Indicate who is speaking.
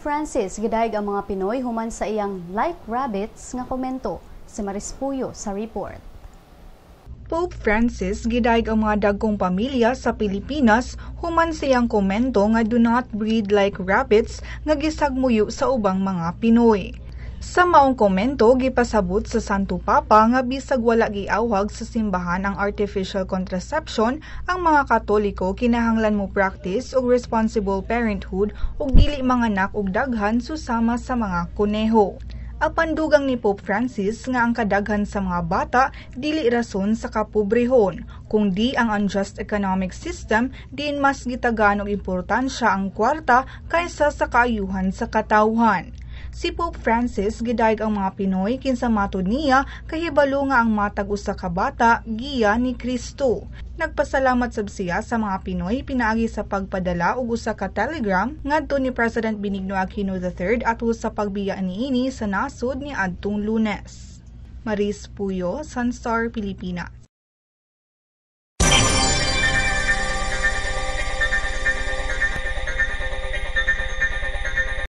Speaker 1: Francis gidayeg ang mga Pinoy human sa iyang "like rabbits" nga komento. Si Maris Puyo sa report.
Speaker 2: Pope Francis gidayeg ang mga dagkong pamilya sa Pilipinas human sa iyang komento nga "do not breed like rabbits" nga gisagmuyo sa ubang mga Pinoy. Sa maong komento, gipasabot sa Santo Papa nga bisag wala giawhag sa simbahan ang artificial contraception, ang mga Katoliko kinahanglan mo practice og responsible parenthood ug dili manganak og daghan susama sa mga kuneho. Apan dugang ni Pope Francis nga ang kadaghan sa mga bata dili rason sa kapobrehon, kung di ang unjust economic system diin mas gitagaan og importansya ang kwarta kaysa sa kaayuhan sa katawhan. Si Pope Francis gidayeg ang mga Pinoy kinsa matud niya kahibalo nga ang matag usa ka bata giya ni Kristo. Nagpasalamat sab siya sa mga Pinoy pinaagi sa pagpadala og usa ka telegram ngadto ni President Benigno Aquino III atol sa pagbiya niini sa nasod niadtong Lunes. Maris Puyo, Sunstar Pilipinas.